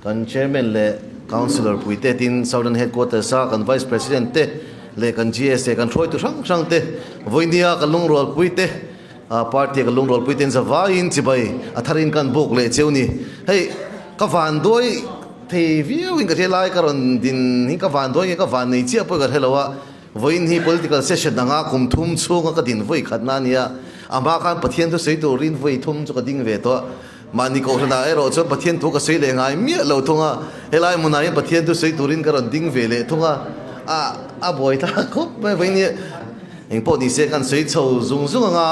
Kan Chairman leh Councillor puite tin Southern Headquarters a kan Vice President te leh kan GS leh kan hruaitu hrang hrang te vawinia kan lungrualpui te party a kan lungrualpui ten zavaiin chibai a tharin kan buk leh cheu ni. Hei ka van duai thei viau in ka hria lai ka rawn din hi ka van duai nge ka van nei chiah pawh ka hre lo a, vawiin hi political session anga kum thum chhunga ka din vawi khatna a nia, a hma khan Pathian thusawi turin vawi thum chu ka ding ve tawh a. Mahni kohhranah erawh chuan Pathian thu ka sawi leh ngai miah lo thung a, helai hmunah hian Pathian thu sawi turin ka rawn ding ve leh thung a, a a buai thlak khawp mai vawiin hi engpawh ni se kan sawi chho zung zung ang a,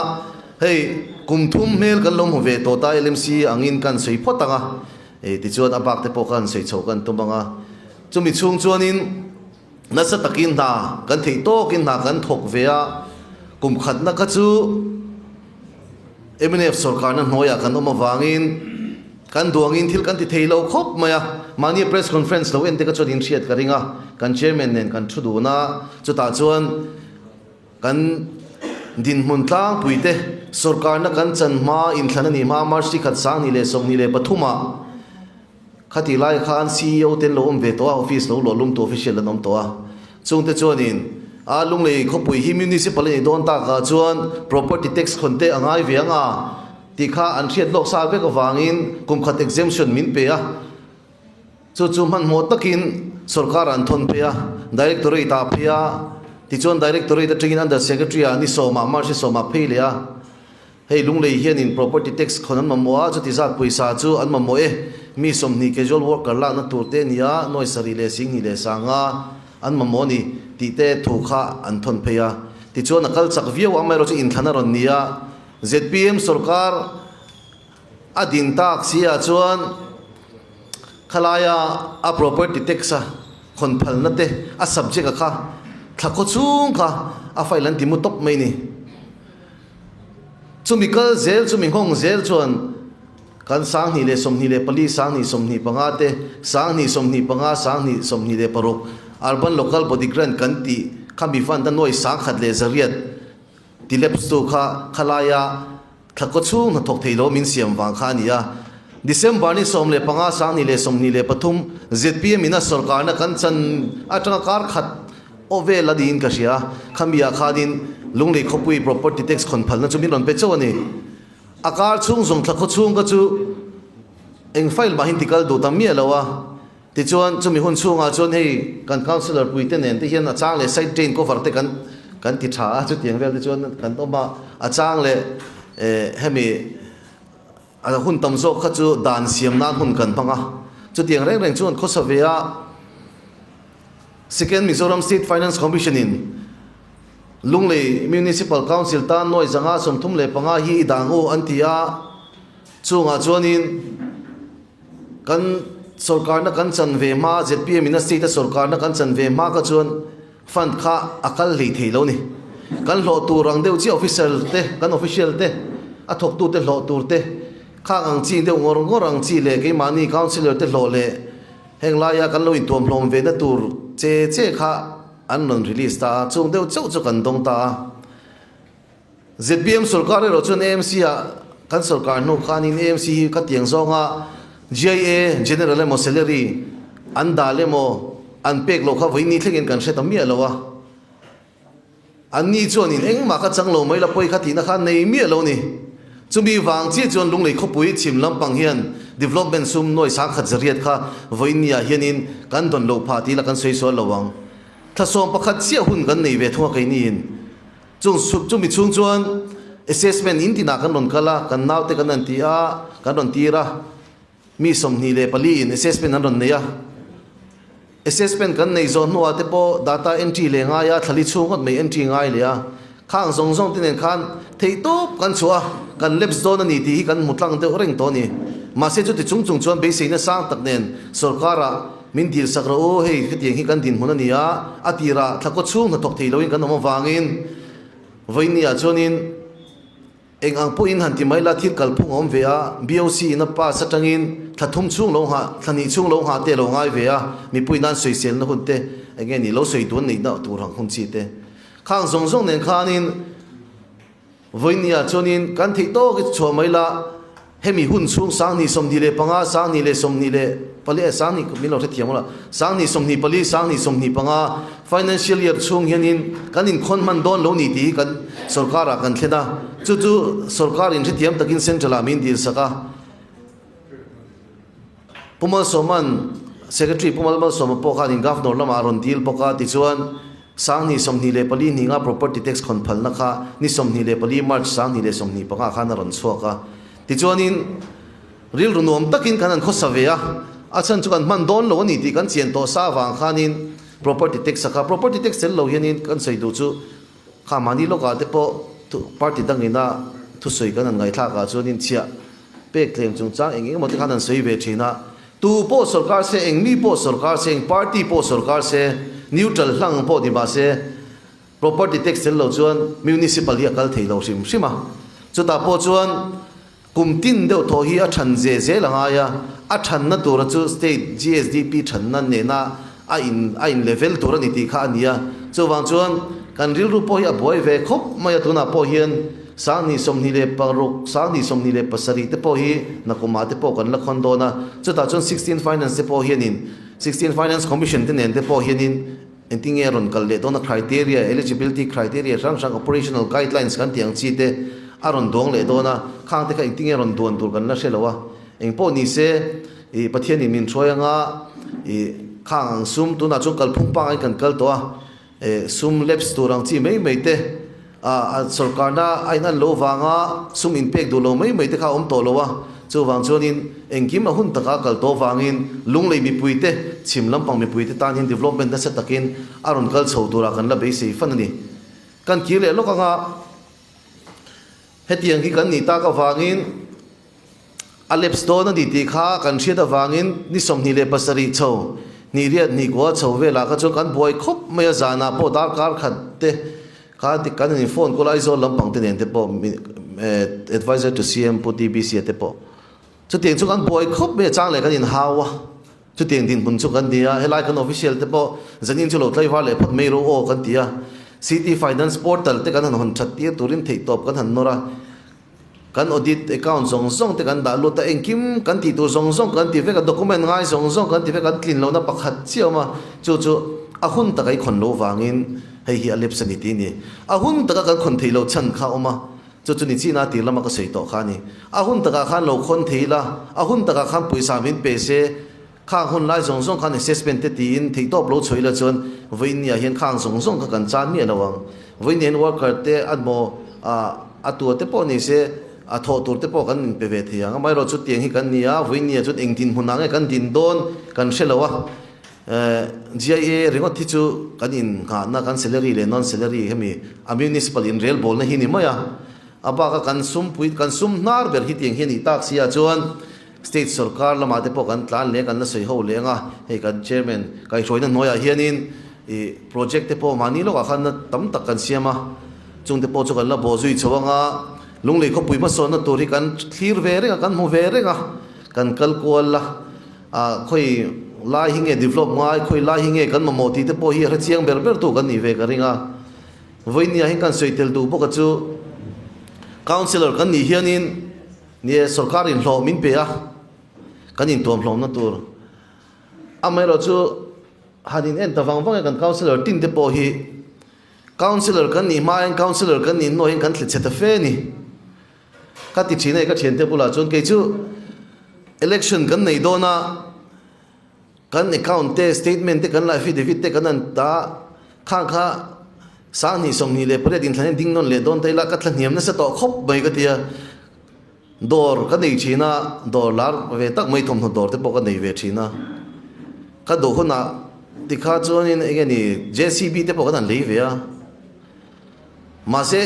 hei kum thum hmel kan lo hmu ve tawh ta LMC angin kan sawi phawt ang a, tichuan a bak te pawh khan sawi chho kan tum ang a, chumi chhung chuanin nasa takin hna kan theih tawkin hna kan thawk ve a, kum khatna kha chu. Mnf sorkarna hnuaiah kan awm avangin kan duangin thil kan ti thei lo khawp mai a, mahni press conference lo en te ka chuan inhriat ka ring a, kan chairman nen kan thu dun a, chutah chuan kan dinhmun tlangpui te sorkarna kan chan hma inthlan a nih hma March ni khat 2023 ah Khatih lai khan ceo te an lo awm ve tawh a, office lo luah lumtu official an awm tawh a. Chungte chuanin a Lunglei khawpui hi municipal a nih dawn takah chuan property tax khawn te a ngai ve ang a tih kha an hriat lawk sa vek avangin kum khat exemption min pe a. Chu chu hmanhmawh takin sorkar an thawn phei a, directorate ah phei a, tichuan directorate atangin under secretary ah ni sawmah March ni sawmah phei leh a. Hei Lunglei hianin property tax khawn an mamawh a, chuti zat pawisa chu an mamawh e. Mi 20 casual worker lakna tur te a ni a, nuai sarih leh 75 an mamawh a ni tih te thu kha an thawn phei a. Tichuan a kal chak viau amaherawhchu chu inthlan a rawn ni a, zpm sorkar a din tak si ah chuan khalaia a property tax a khawn phalna te a subject a kha thla khaw chhung kha a file an ti mu tawp mai ni. Chumi kal zel, chumi nghawng zel chuan kan 2024, 2025 te, 2025, 2026 Urban Local Body Grant kan tih kha mi fund a nuai 1100 ti lapse tu kha khalaia thla kaw chhung hnathawk thei lo min siam vang kha a ni a. December ni 15, 2023 zpm in a sorkarna kan chan atanga kar khat Aw vel a niin ka hria. Khami ah khanin Lunglei khawpui property tax khawn phalna chu min rawn pe chauh a ni. A kar chhung zawng thla khaw chhung ka chu eng file mahin ti kal duh ta miah lo a. Tichuan chumi hun chhungah chuan hei kan councillor pui te nen te hian a chang leh side drain cover te kan kan ti tha a, chutiang vel te chuan kan awm a. A chang leh hemi a hun tam zawk kha chu dan siam nan hun kan hmang a. Chutiang reng reng chuan khawsa ve a. Second Mizoram State Finance Commission in Lunglei Municipal Council tan nuai 535 hi i dang u an ti a, chungah chuanin kan sorkarna kan chan ve hma zpm in a state a sorkarna kan chan ve hma kha chuan fund kha a kal hlei thei lo ni. Kan hlawh tur ang deuh chiah officer te kan official te a thawktu te hlawh tur te khang ang chi deuh ngawr ngawr ang chi leh keimahni councillor te hlawh leh Heng laia kan lo intuamhlawm ve na tur che che kha an rawn release ta a, chung deuh chauh chu kan dawng ta a. Zpm sorkar erawh chuan AMC ah kan sorkar hnu khanin AMC hi ka tiang zawnga GIA General emaw salary an dal emaw an pek loh kha vawiin ni thlengin kan hre ta miah lo a. Anni chuanin engmah ka chang lo mai la pawi kha tihna kha nei miah lo ni. Chumi vang chiah chuan Lunglei khawpui chhim lampang hian development sum nuai 1100 kha vawiin ni ah hianin kan dawn loh phah tih la kan sawi sual lo ang. Thla 11 chiah hun kan nei ve thung a keiniin. Chung chumi chhung chuan assessment in tinah kan rawn kal a, kan naute kan han ti a, kan rawn tir a. Mi 24 in assessment an rawn nei a, assessment kan nei zawh hnuah te pawh data entry leh ngai a, thlali chhung ngawt mai entry ngai leh a, khang zawng zawng te nen khan theihtawp kan chhuah a, kan lapse dawn a ni tih hi kan hmu tlang deuh reng tawh a ni. Mahse chuti chung chung chuan beiseina sang tak nen sorkarah min dil sak rawh u, hei khatiang hi kan dinhmun a ni a, a tirah thla kaw chhung hnathawk thei loin kan awm avangin vawinia chuanin, Eng ang pawhin han ti mai la, thil kalphung a awm ve a, BOC in a pass atangin thla thum chhung lo nghah, thla hnih chhung lo nghah te a lo ngai ve a, mipui nan sawiselna hun te, eng nge ni, lo sawi duan neihna tur ang hun chi te. Khang zawng zawng nen khanin vawinia chuanin kan theih tawk i chhuah mai la. Hemi hun chhung 2025, 2024, eh, 20 min lo hrethiam ula, 2024, 2025 financial year chhung hianin kan inkhawn hman dawn lo ni tih hi kan sorkarah kan thlen a, chu chu sorkar inhrethiam takin central ah min dilsak a. Pu Malsawma'n, Secretary Pu Malsawma pawh khanin Governor lamah a rawn dil bawk a, tichuan 2024 hninga Property Tax khawn phalna kha ni 24 March 2025 khan a rawn chhuak a. Tichuanin rilru nuam takin kan han khawsa ve a, a chhan chu kan hman dawn lo a ni tih kan chian tawh sa avang khanin Property Tax a kha Property Tax tel lo hianin kan sawi duh chu kha mahni lawkah te pawh party dangina thusawi kan han ngaihthlakah chuanin chhiah Pek tlem chungchang eng eng emaw te khan an sawi ve thin a, tu pawh sorkar se, eng mi pawh sorkar se, eng party pawh sorkar se, neutral hlang pawh ni mah se, property tax tel lo chuan municipal hi a kal thei lo hrim hrim a. Chutah pawh chuan kum tin deuh thaw hi a than ze zel a ngai a, a thanna tura chu state GSDP thanna nena a in a in level tur a ni tih kha a ni a, chuvang chuan kan rilru pawh hi a buai ve khawp mai a, tunah pawh hian 2026, 2027 te pawh hi nakumah te pawh kan la khawn dawn a, chutah chuan sixteen finance te pawh hianin sixteen finance commission te nen te pawh hianin engtin nge a rawn kal leh dawn a, criteria, eligibility criteria hrang hrang operational guidelines kan tih ang chi te a rawn duang leh dawn a, khang te kha engtin nge a rawn duan tur kan la hre lo a. Eng pawh ni se, i Pathianin min hruai anga, i khang ang sum tunah chuan kalphung pangai kan kal tawh a, e sum lapse tur ang chi mai mai te, a a sorkarna a inan lo vanga sum inpek duh lo mai mai te kha a awm tawh lo a, chuvang chuanin engkim a hun taka kal tawh vangin lunglei mipui te, chhim lampang mipui te tan hian development nasa takin a rawn kal chho turah kan la beisei fan a ni. Kan kir leh lawk anga hetiang hi kan nih tak avangin, A lapse dawn a ni tih kha kan hriat avangin ni 27 chho, hnih riat hnih kua chho velah kha chuan kan buai khawp mai a, zanah pawh darkar khat te kha ti kan in phone call Aizawl lampang te nen te pawh adviser to CM Pu TBC a te pawh chutiang chu kan buai khawp mai a, chang leh kan inhau a, chutiang dinhmun chu kan ni a, helai kan official te pawh zanin chu lo tlaivar leh phawt mai ro aw kan ti a, City Finance Portal te kan han hawn that tir turin theihtawp kan han nawr a. Kan audit account zawng zawng te kan dah lut a, engkim kan tih tur zawng zawng kan ti vek a, document ngai zawng zawng kan ti vek a, an tlin lohna pakhat chiah awm a, chu chu a hun taka i khawn loh vangin hei hi a lapse a ni tih a ni. A hun taka kan khawn theih loh chhan kha a awm a, chu chu ni china tir lama ka sawi tawh kha a ni. A hun takah khan lo khawn thei ila, a hun takah khan pawisa min pe se, Khang hun lai zawng zawng khan assessment te tiin theihtawp lo chhuah ila chuan vawinia hian khang zawng zawng kha kan chan miah lo ang. Vawinia hian worker te a maw a tua te pawh ni se a thawh tur te pawh kan inpe ve thei ang. Amaherawh chu tiang hi kan ni a, vawinia chuan eng dinhmun ah nge kan din dawn kan hre lo a. GIA ringawt hi chu kan innghahna kan salary leh non salary hemi a municipal inrelbawlna hi ni mai a. A baka kan sumpui kan sum hnar ber hi tiang hi a nih tak si ah chuan State sorkar lamah te pawh kan tlan leh kan la sawi ho leh ang a, hei kan chairman kaihhruaina hnuaiah hianin ih project te pawh mahni lawkah khan na tam tak kan siam a, chung te pawh chu kan la bawh zui chho ang a, Lunglei khawpui hmasawnna tur hi kan thlir ve reng a, kan hmu ve reng a, kan kal kual a, ah khawi lai hi nge develop ngai, khawi lai hi nge kan mamawh tih te pawh hi a hrechiang ber ber tu kan nih ve ka ring a. Vawinia hian kan sawi tel duh bawk a chu councillor kan nih hianin, Ni e, sorkar in hlawh min pe a, kan intuam hlawmna tur. Amaherawh chu han in en ta vang vang e kan councillor tin te pawh hi councillor kan nih hma hian councillor kan nih hnuah hian kan thli chhe ta fe a ni. Ka ti thin a ka thiante bulah chuan kei chu election kan nei dawn a, kan account te statement te kan la affidavit te kan han ta khang kha 2028 inthlan hian ding nawn leh dawn ta ila ka thlahniam nasa tawh khawp mai ka ti a. Dawr ka nei thin a, dawr lar ve tak mai thawmhnaw dawr te pawh ka nei ve thin a. Ka duh hunah tikha chuanin eng nge ni JCB te pawh kan han lei ve a. Mahse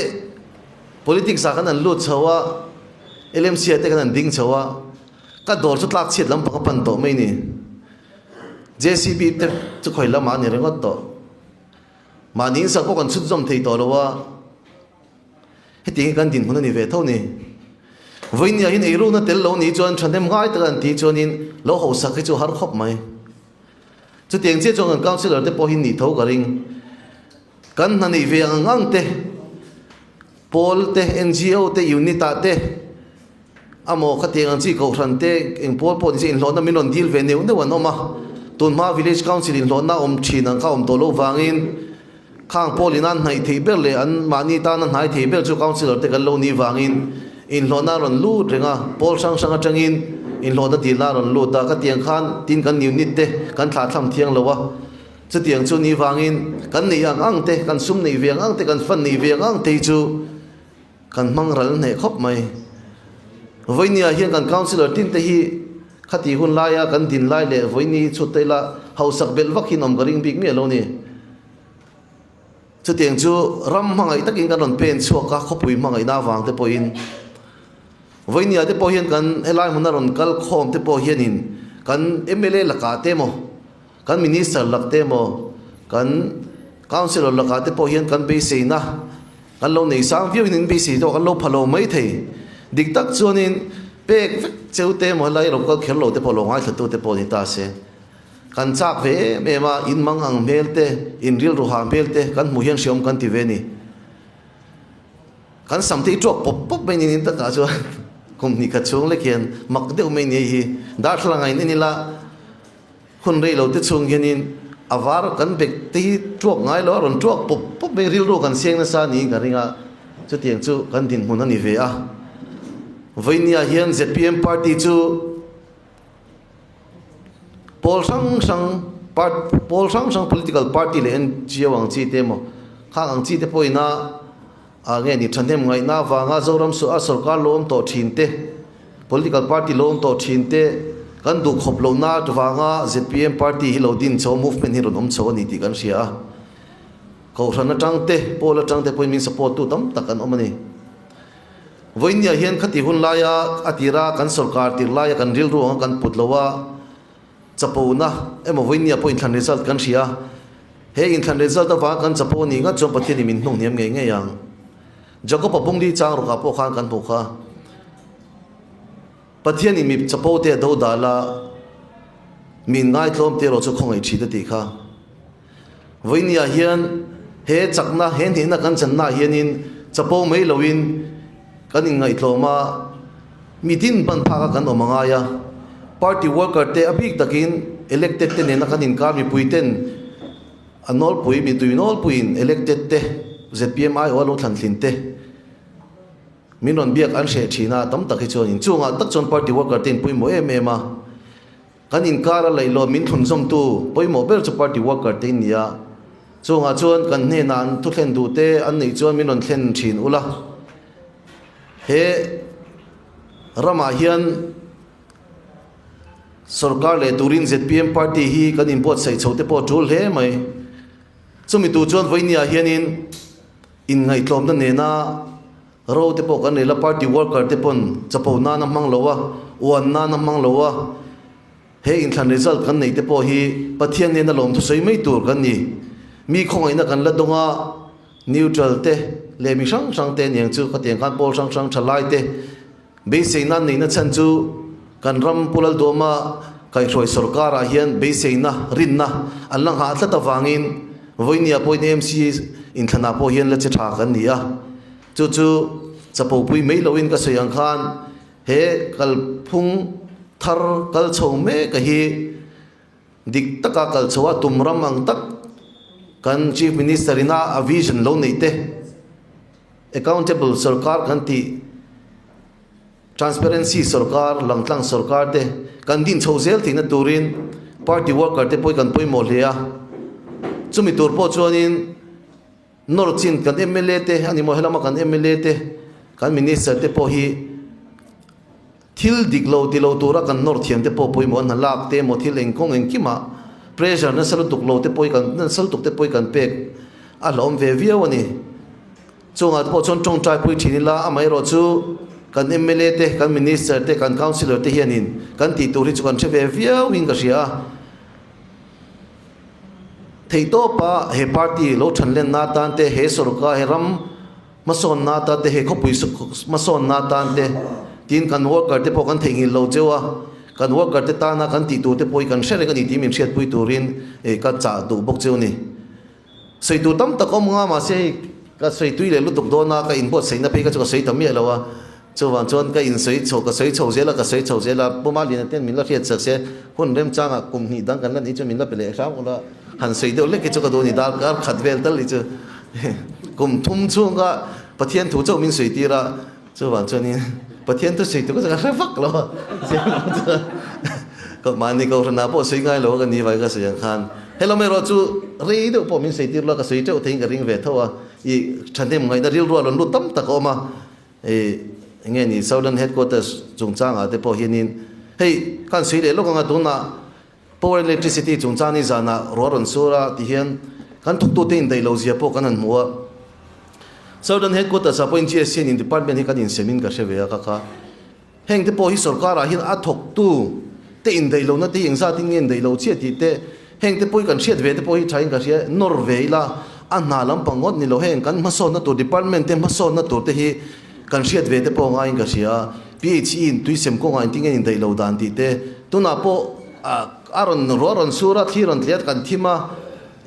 politics ah kan han lut chho a, LMC ah te kan han ding chho a, ka dawr chu tlak chhiat lampang a pan tawh mai ni. JCB te chu khawi lamah a ni ringawt tawh. Mahni insak pawh kan chhunzawm thei tawh lo a. Hetiang hi kan dinhmun a ni ve tho ni. Vawinia hian eirukna tel lo ni chuan thahnem ngai taka an tih chuanin lo hausak hi chu har khawp mai. Chutiang chiah chuan kan councillor te pawh hi nih tho ka ring. Kan hna neih ve ang ang te, pawl te, NGO te, unit ah te. Amaw khatiang ang chi kohhran te eng pawl pawh nise inhlawhna min rawn dil ve neuh neuh an awm a, tunhma village council inhlawhna awm thin ang kha awm tawh loh vangin khang pawl in an hnaih theih ber leh an mahni tana hnai thei ber chu councillor te kan lo nih vangin inhlawhna a rawn lut reng a, pawl hrang hrang atangin inhlawhna dilna a rawn lut a, khatiang khan tin kan unit te kan thlahthlam thiang lo a, chutiang chu nih vangin kan neih ang ang te, kan sum neih ve ang ang te, kan fund neih ve ang ang te hi chu. Kan hmang ral hneh khawp mai. Vawinia hian kan councillor tin te hi khati hun laia kan din lai leh vawini chhut te ila hausak belh vak hian awm ka ring bik miah lo ni. Chutiang chu ram hmangaih takin kan rawn pen chhuak a, khawpui hmangaihna avang te pawhin vawinia te pawh hian kan helai hmuna rawn kal khawm te pawh hianin kan mla lakah te emaw kan minister lak te emaw kan councillor lakah te pawh hian kan beiseina Kan lo nei sang viau in in beisei tawh kan lo pha lo mai thei. Dik tak chuanin pek vek cheu te emaw helai lo kal kher lo te pawh lo ngaithla tu te pawh ni ta se. Kan chak ve em em a, in mang ang hmel te, in rilru ha hmel te kan hmuh hian hreawm kan ti ve ni. Kan sam te hi tuak pawp pawp mai niin takah chuan kum hnih khat chhung lek hian mak deuh mai ni hei hi. Darthlalang ah in en ila. Hun rei lo te chhung hianin a var kan bek te hi tuak ngai lo a rawn tuak pawp pawp mai rilru kan seng nasa niin ka ring a, chutiang chu kan dinhmun a ni ve a. Vawinia hian zpm party chu pawl hrang hrang pawl hrang hrang political party leh ngo ang chi te emaw khang ang chi te pawhin a Ah nge ni thahnem ngaihna avanga Zoram a sorkar lo awm tawh thin te, political party lo awm tawh thin te kan duh khawp lohna avanga zpm party hi lo din chho, movement hi rawn awm chho a ni tih kan hria a. Kohhran atang te, pawl atang te pawhin min support tu tam tak an awm a ni. Vawinia hian khati hun laia a tira kan sorkar tir laia kan rilru anga kan put lo a, Chapona emaw vawinia pawh inthlan result kan hria a, he inthlan result avanga kan chapo anih ngat chuan Pathianin min hnung hniam ngei ngei ang. Jakob-a bungli chang rawkah pawh khan kan hmuh kha. Pathianin mi chapo te a do dal a, min ngaitlawm te erawh chu khawngaih thin a tih kha. Vawinia hian he chakna, he hnehna kan channa ah hianin chapo mai loin kan inngaihtlawm a, mitin ban phak a kan awm a ngai a. Party worker te a bik takin elected te nena kan inkar mipui ten a nawlpui, mitui nawlpuiin elected te zpm aiawh a lo thlantlin te min rawn biak an hreh thin a, tam tak hi chuanin chungah tak chuan party worker te in pawimawh em em a. Kan inkar a laih lo min thlunzawmtu pawimawh ber chu party worker te in ni a, chungah chuan kan hnenah an thu thlen duh te an neih chuan min rawn thlen thin ula. He ramah hian sorkar leh turin zpm party hi kan inbuatsaih chho te pawh a tul hle mai. Chumi tur chuan vawinia hianin inngaihtlawmna nena Ro te pawh kan rel a, party worker te pawn chapo nan a hmang lo a, uan nan a hmang lo a, he inthlan result kan neih te pawh hi Pathian nena lawm thusawi mai tur kan ni. Mi khawngaihna kan la dawng a, neutral te leh mi hrang hrang te aniang chu khatiang khan pawl hrang hrang tha lai te beiseina an neihna chhan chu kan ram Pu Lalduama kaihhruai sorkar ah hian beiseina, rinna an la nghah tlat avangin vawinia pawhin AMC inthlanah pawh hian la che tha kan ni a. Chu chu chapopui mai loin ka sawi ang khan he kalphung thar kal chho mek a hi dik taka kal chho a tum ram ang tak kan Chief Minister ina a vision lo neih te accountable sorkar kan tih transparency sorkar langtlang sorkar te kan din chho zel theihna turin party worker te pawh hi kan pawimawh hle a chumi tur pawh chuanin Nawr chin kan mla te a ni maw helama kan mla te kan minister te pawh hi thil dik lo ti lo tura kan nawr thiam te pawh pawimawh a hna lak te emaw thil engkawng engkimah pressure nasa lutuk lo te pawh hi kan nasa lutuk te pawh hi kan pek a hlauhawm ve viau a ni. Chungah te pawh chuan tawngtai pui thin ila amaherawh chu kan mla te kan minister te kan councillor te hianin kan tih tur hi chu kan hre ve viau in ka hria a. Theihtawpa he party lo thanlenna atan te, he sorkar, he ram hmasawnna atan te, he khawpui hmasawnna atan te tiin kan worker te pawh kan theihnghilh lo cheu a, kan worker te tana kan tih tur te pawh hi kan hre reng a ni tih min hriatpui turin ka chah duh bawk cheu a ni. Sawi tur tam tak awm nga mahse hei ka sawi tui leh lutuk dawn a, ka inbuatsaihna phei kha chu ka sawi ta miah lo a. Chuvang chuan ka insawi chho, ka sawi chho zel a, ka sawi chho zel a, Pu Maliana ten min la hriat sak se, hun remchangah kum hnih dang kan la nih chu min la pe leh hram ula, han sawi deuh lek hi chu ka duh a ni, darkar khat vel tal hi chu kum thum chhunga Pathian thu chauh min sawi tir a, chuvang chuanin Pathian thu sawi tur ka hre vak lo a, ka mahni kohhranah pawh sawi ngai lo a ka ni vai ka sawi ang khan, helam erawh chu rei deuh pawh min sawi tir lo a, ka sawi teuh theiin ka ring ve tho a, i thahnem ngaihna rilru a rawn lut tam tak a awm a. Hei enge ni Southern Headquarters chungchangah te pawh hianin hei khan sawi leh lawk anga tunah Power and Electricity chungchang ni zanah ruah rawn sur a ti hian kan thawktute indaih lo zia pawh kan han hmu a. Southern Headquarters ah pawhin GSC in department hi kan insemin ka hre ve a ka kha. Heng te pawh hi sorkarah hian a thawktu te indaih lohna te hi engzatin nge indaih loh chiah tih te, heng te pawh hi kan hriat ve te pawh hi thain ka hria, nawr ve ila a hna lampang ngawt ni lo, heng kan hmasawnna tur department te hmasawnna tur te hi kan hriat ve te pawh ngaiin ka hria. PHE in tuisem kawngah engtin nge indaih loh dan tih te, tunah pawh a rawn ruah rawn sur a, thli rawn tliat kan thim a,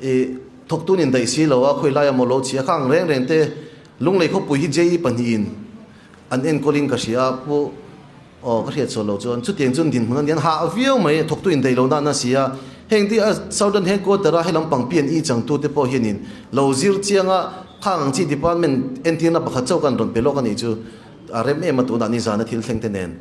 ih thawktun indaih si lo a, khawi laia maw lo chhia kha ang reng reng te, Lunglei khawpui hi JE pahnihin An enkawlin ka hria a, pu aw ka hriat sual loh chuan chutiang chuan dinhmun a ni an hah viau mai, thawktu indaih lo nahna si a, heng te a Southern Headquarter a helam pang PNE changtute pawh hianin lo zir chiang a, khang ang chi department entirna pakhat chauh kan rawn pe lawk a nih chu a rem em a tunah nizana thil thleng te nen.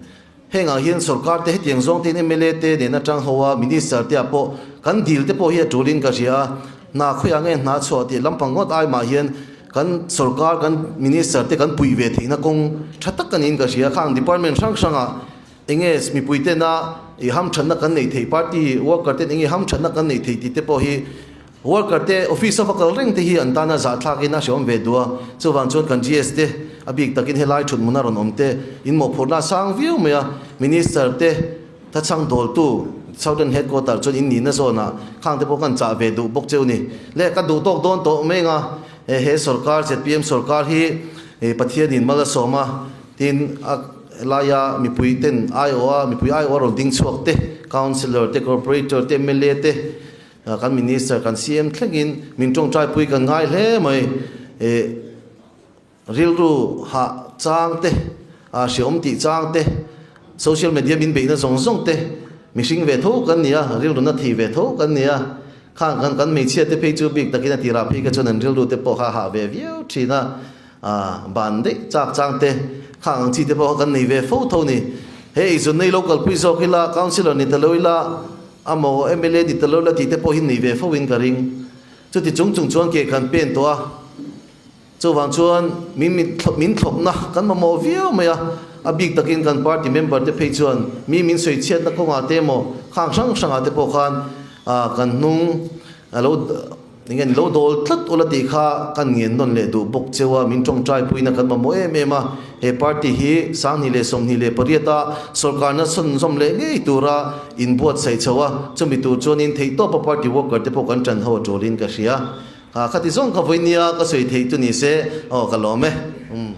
Hengah hian sorkar te hetiang zawng tein mla te nena tang ho a, minister te ah pawh kan dil te pawh hi a tulin ka hria a, hna khawiah nge hna chhuah tih lampang ngawt ai mah hian kan sorkar kan minister te kan puih ve theihna kawng tha tak a niin ka hria. Khang department hrang hrangah enge mipui tena i hamthatna kan neih theih party worker ten enge hamthatna kan neih theih tih te pawh hi Worker te office a va kal reng te hi an tana zahthlak in a hreawm ve duh a, chuvang chuan kan GS te a bik takin helai thut hmun a rawn awm te in mawhphurhna a sang viau mai a, Minister te thachhang dawltu Southern Headquarter chuan in nihna zawnah khang te pawh kan chah ve duh bawk cheu ni. Le ka duh tawk dawn tawh mai anga he sorkar zpm sorkar hi Pathianin mal a sawm a, tin a laia mipui ten aiawh a mipui aiawh a rawn ding chhuak te Councillor te Corporator te mla te Kan Minister, kan CM thlengin min tawngtaipui kan ngai hle mai. Ih rilru hah chang te, ah hreawm tih chang te, social media min beihna zawng zawng te, mihring ve tho kan ni a, rilru na thei ve tho kan ni a. Khang kan kan hmeichhia te phei chu bik takin a tirah phei kha chuan an rilru te pawh kha a hah ve viau thin a. Ah ban daih chak chang te, khang ang chi te pawh kha kan nei ve fo tho ni. He eizawn nei lo kalpui zawk ila, councillor ni ta lo ila, A maw mla ni ta lo la tih te pawh hi nei ve fo in ka ring. Chuti chung chung chuan ke kan pen tawh a, chuvang chuan min min thlawpna kan mamawh viau mai a, a bik takin kan party member te phei chuan mi min sawi chhiatna kawngah te emaw khang hrang hrangah te pawh khan kan hnung a lo Enge ni lo dawl tlat ula tih kha kan ngen nawn leh duh bawk cheu a, min tawngtai puina kan mamawh em em a, he party hi 2028 a sorkarna sawnzawm leh ngei tura inbuatsaih chho a, chumi tur chuanin theihtawpa party worker te pawh kan tan ho a tulin ka hria. Kha khati zawng kha vawinia ka sawi theih chu ni se, aw ka lawm e. Umm.